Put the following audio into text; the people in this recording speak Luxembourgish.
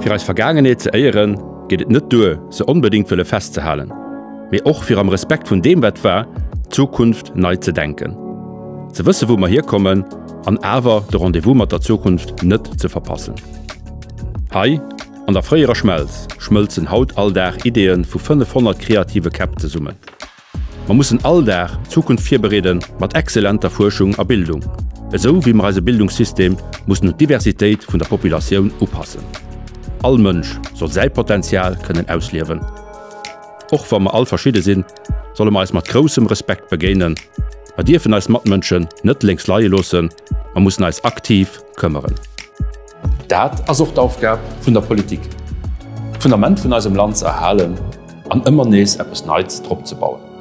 Fir eis Vergaangenheet ze éieren, geet et net duer, se onbedéngt wëlle festzehalen, mee och fir am Respekt vun deem wat war, d'Zukunft nei ze denken. Ze wësse wou mer hierkommen an awer de Rendez-vous mat der Zukunft net ze verpassen. Hei an der fréierer Schmelz schmëlzen haut all Dag Ideeë vu 500 kreative Käpp zesummen. Mer mussen all Dag d'Zukunft virbereede mat exzellenter Fuerschung a Bildung, esou wéi mer eise Bildungssystem mussen un d'Diversitéit vun der Populatioun upassen. All Mënsch soll säi Potenzial kënnen ausliewen. Och wa mer all verschidde sinn, solle mer eis mat groussem Respekt begéinen. Mer dierfen eis Matmënschen net lénks leie loossen, mer mussen eis aktiv këmmeren. Dat ass och d'Aufgab vun der Politik, d'Fundament vun eisem Land ze erhalen an ëmmer nees eppes Neits drop ze bauen.